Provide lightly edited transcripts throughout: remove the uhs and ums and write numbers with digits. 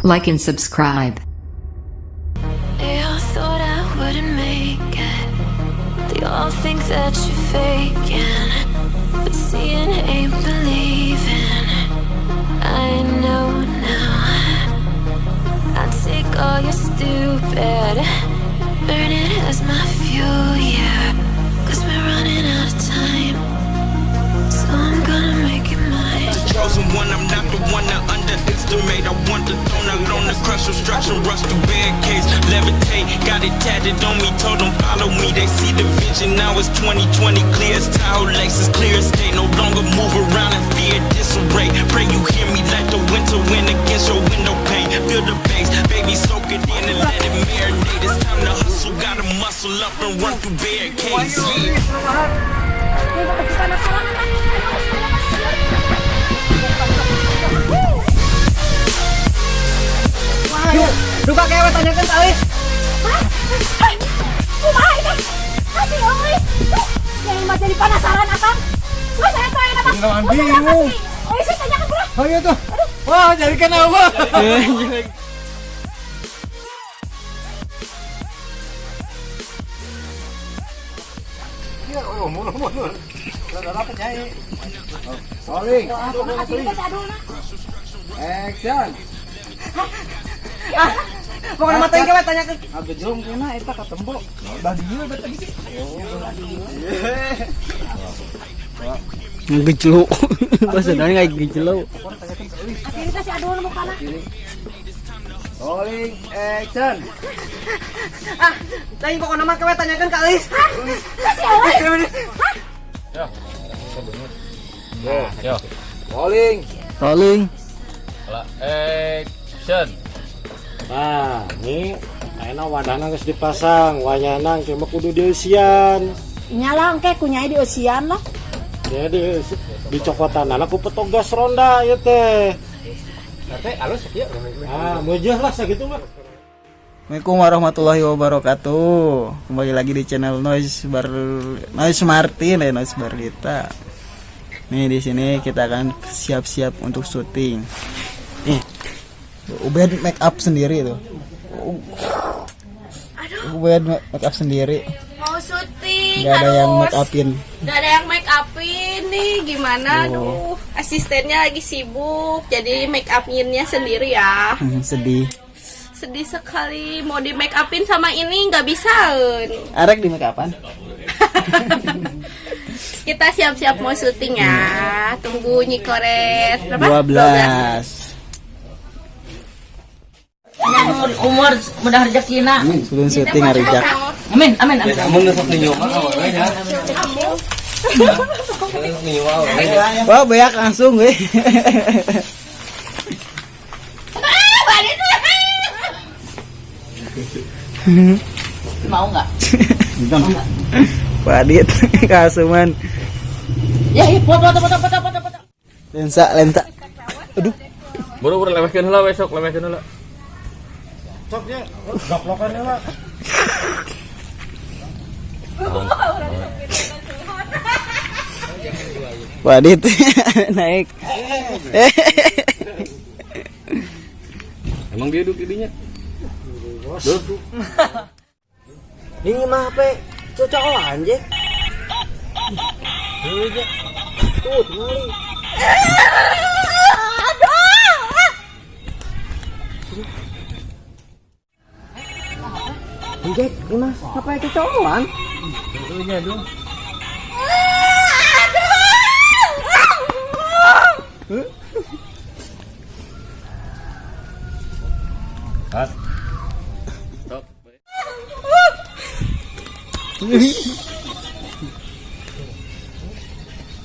Like and subscribe. They all thought I wouldn't make it. They all think that you're faking. But seeing ain't believing. I know now. I take all your stupid, burn it as my fuel, yeah. 'Cause we're running out of time. So I'm gonna make it mine. The chosen one, I'm not the one to underestimate. I want the throne, I on the crush obstruction, rush through barricades, levitate. Got it tatted on me, told them follow me. They see the vision, now it's 2020, clear as Tahoe lakes, it's clear as day. No longer move around in fear, disarray. Pray you hear me like the winter wind against your window pane. Feel the bass, baby, soak it in and let it marinate. It's time to hustle, gotta muscle up and run through barricades. Yeah. Penasaran kan? Ayo. Wah, yuk. Duka kewe tanyakan ka Euis. Hah? Eh, kumaha ini? Kasih euy. Yang mah jadi penasaran akang. Wah, saya tuh apa? Beneran bingung. Oh, saya tanyakan pula. Oh iya tuh. Wah, jadi kenapa? Iya, oh, mundur mundur. Udah dapet nyai. Rolling. Action. Ah, pokoknya mah teuing kewe tanyakeun. Agejong kena eta ka tembok. Udah dieu berarti sih. Ngegejlo. Bahasa naon ngegejlo. Kasih kasih adul mukana. Rolling action. Ah, teuing pokoknya mah kewe tanyakeun ka Euis. Kasih euy. Yo, Rolling. Rolling. Action. Nah, ini ayeuna wadahna geus dipasang, wayahna engke mah kudu dieusian. Nyala engke ku nyai dieusian lah. Jadi dicokotanana ku petugas ronda ieu teh. Teh alus kieu. Ah, meujeuh lah sakitu mah. Assalamualaikum warahmatullahi wabarakatuh. Kembali lagi di channel Noise Bar Noise Martin dan Noise Barlita. Nih di sini kita akan siap-siap untuk syuting. Nih, Ubed make up sendiri tuh. Ubed make up sendiri. Mau syuting. Gak ada yang harus. make upin. Gak ada yang make upin nih, gimana? Aduh, asistennya lagi sibuk, jadi make upinnya sendiri ya. Sedih. Sedih sekali, mau di make upin sama ini nggak bisa. Arek di make upan? Kita siap-siap mau syuting ya. Tunggu Nyi Koret berapa? 12. Umur mudah rezekina. Sebelum syuting ngarijak. Amin, amin, amin. Kamu ngesok ninyo mah awewe nya. Ngesok ninyo mah awewe nya. Wah, beak langsung gue. Ah, balik. Mau nggak? Padit kasuman. Ya, ya, foto, foto, foto, foto, foto. Lensa, lensa. Aduh. Buru-buru lewehkeun heula besok, lewehkeun heula. Sok nya, gaplokan lah. Wadit naik. Emang dia duduk didinya? Ini mah HP cocokan je. Tuh, tinggali. Jack, ini mah HP cocokan. Tentunya dong. Cut. Stop.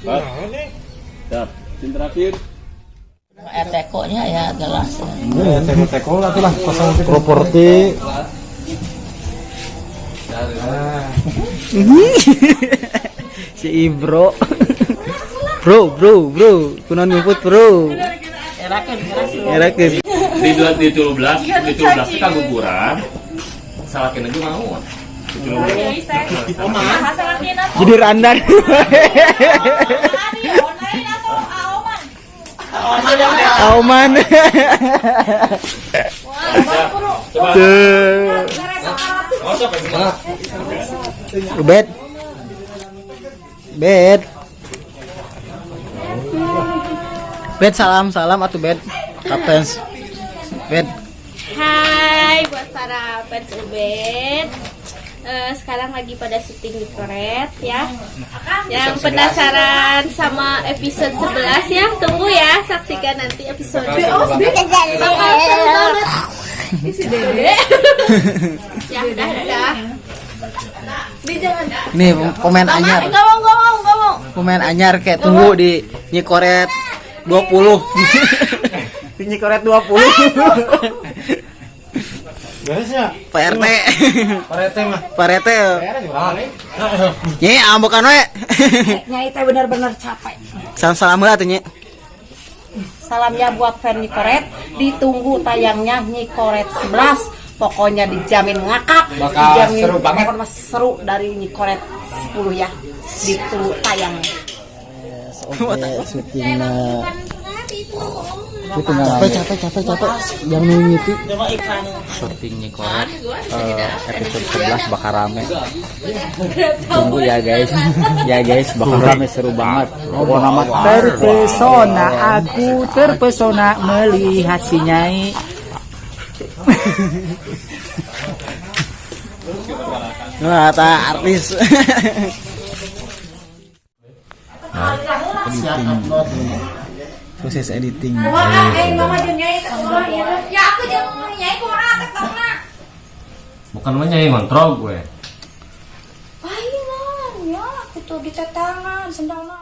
Cut. Siap. Scene terakhir. Tekonya ya gelas. Ya, teko-teko lah tuh lah, kosong properti. Si Ibro. Bro, bro, bro. Kunaon ngumput, bro. Erakeun, erakeun. Erakeun. Di dua di 17, di 17 kaguguran. Salakina ge mau. Di 17. Jadi randan. Auman. Tuh. Ubed. Bed. Bed, salam salam atuh, Bed. Kapten. Bed. Hai buat para fans Ubed. Sekarang lagi pada syuting Nyikoret ya. Yang penasaran sama episode 11 ya, tunggu ya, saksikan nanti episode. Bakal seru banget. Ya, udah, udah. Nih pemain anyar. Enggak mau, enggak mau, enggak mau. Pemain anyar kayak tunggu di Nyikoret 20. Di Nyikoret 20. Beresnya. Pak RT. Pak RT mah. Pak RT. Nyi, ambekan we. Nyai teh bener-bener capek. Salam salam heula atuh, Nyi. Salamnya buat fan Nyikoret, ditunggu tayangnya Nyikoret 11. Pokoknya dijamin ngakak, Bakal dijamin seru banget. Pokoknya seru dari Nyikoret 10 ya. Ditunggu tayangnya. Oke, syutingna. Capek capek capek capek. Yang mengikuti. Syuting Nyikoret episode 11 bakal rame. Tunggu ya guys. Ya guys, bakal rame, seru banget. Pokoknya mah Terpesona aku, terpesona melihat si Nyai. Nah, kata artis. Editing. Proses editing. Ya aku jeung Nyai kumaha tektokna? Bukan mah Nyai ngontrol gue. Lain ya, aku tuh di tetangan sendalna.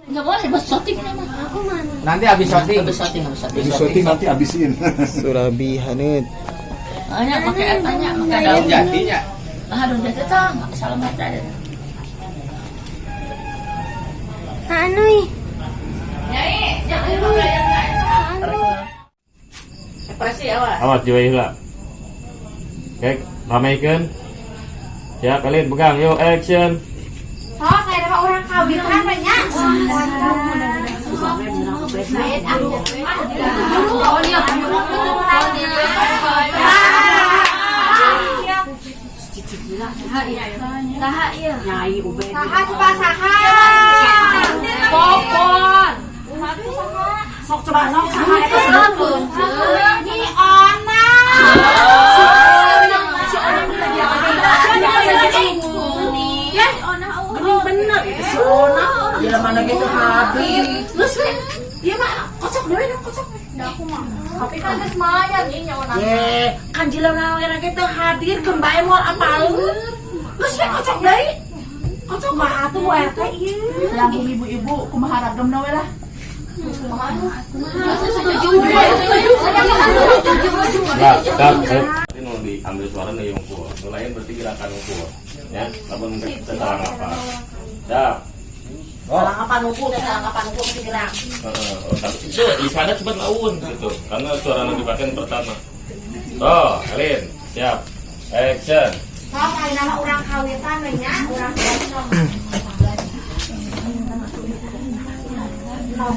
Enggak boleh buat syuting nama. Aku mana? Nanti habis syuting. Habis syuting, habis syuting. Syuting nanti habisin. Surabi Hanut. Hanya pakai etanya, pakai daun. Jadinya. Ah, daun jati tah, salam ada. Anu ih. Nyai, jangan lupa. Ekspresi awas. Awas jiwa heula. Oke, rameikeun. Siap, kalian pegang, yuk action. Oh, kayak nama orang kawinan banyak. Nyai Ubed. Saha coba saha. Popon. Sok coba sok saha eta saha. Nyi Ona. Si Ona Ya, Ona. Bener bener si Ona. Bila mana gitu hadir. Terus we, dia mah kocok dewe dong kocok. Tapi kan geus mayar nih Ona. Ye, kan jelema we gitu hadir keun bae moal apaleun. Geus we kocok deui. Kocok mah atuh Bu RT ieu. Lagu ibu-ibu kumaha ragemna we lah. Setuju. Nah, siap, siap. Ini mau diambil suara nih yang unggul. Nu lain berarti gerakan unggul. Ya, lamun salah apa. Siap. Salah apa nunggu, salah apa nunggu mesti gerak. Heeh, oh, tapi itu di sana cepat laun gitu. Karena suara nu dipakai yang pertama. Tuh, kalian siap. Action. Oh, kayak nama orang kawitan we nya, orang kocok. Nah,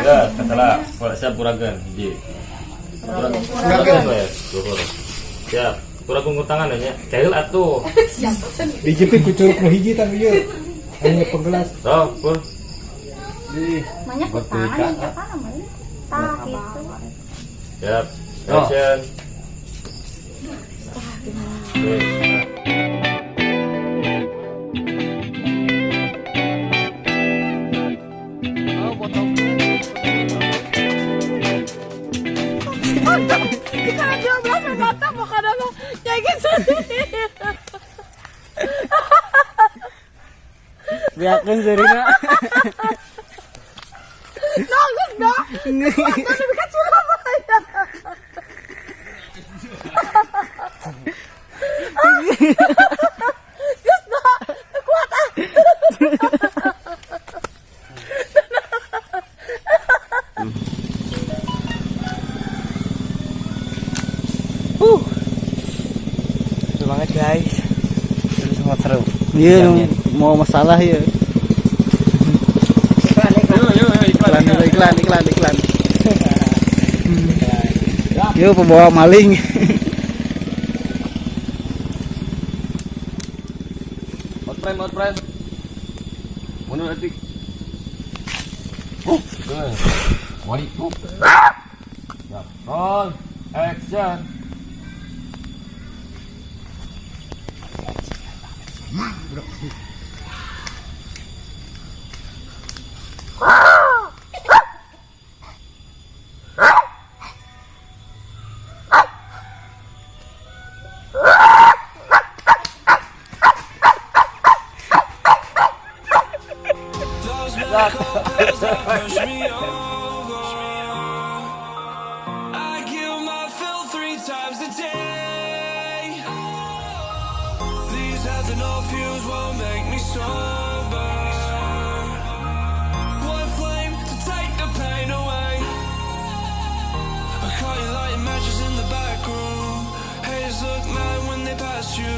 ya, salah. Siap kuragan, hiji. Kuragan we, luhur. Siap. Kurang kungkur tangan nya. Cail atuh. Dijepit ku curug nu hiji tang ieu. Hanya penggelas. Tuh, kur. Di Banyak tangan yang apa namanya? Tah gitu. Siap. Action. Oke. Oh, potong. Karena 12 mata pokoknya mah kayak gitu. Biarkan Serina. Nangis dong. Tapi kan Surabaya. Geus dah, kuat ah. Seru banget guys. Seru, sangat seru. Iya, mau masalah ya. Iklan dulu, iklan, iklan, iklan. Yuk, pembawa maling. Hot frame, hot frame. Mundur detik. Oh, wali. Siap. Roll, action. I kill my fill 3 times a day. These ethanol fumes won't make me sober. One flame to take the pain away. I caught you lighting matches in the back room. Haters look mad when they pass you.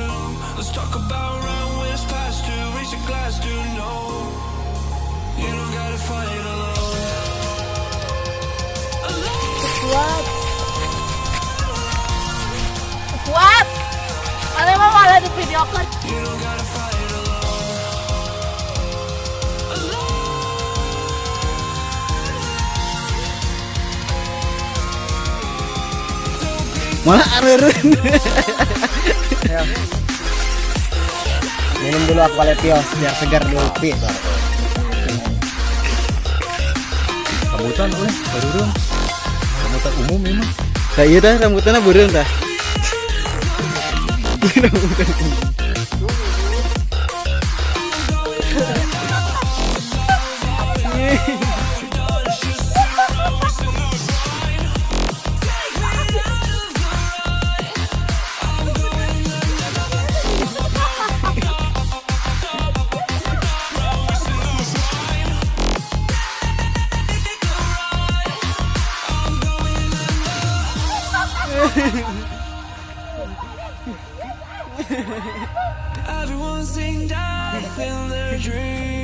Let's talk about round when it's past due. Raise a glass to no. You don't gotta fight alone. Kuat. Kuat. Mana mah malah di video kan. You don't gotta fight alone. Malah areureun. Minum dulu Aqualepios biar segar dulu. Pi. Rambutan boleh, baru rambutan umum ini mah. Tah ieu tah rambutanna beureum tah. Everyone's seen death in their dreams.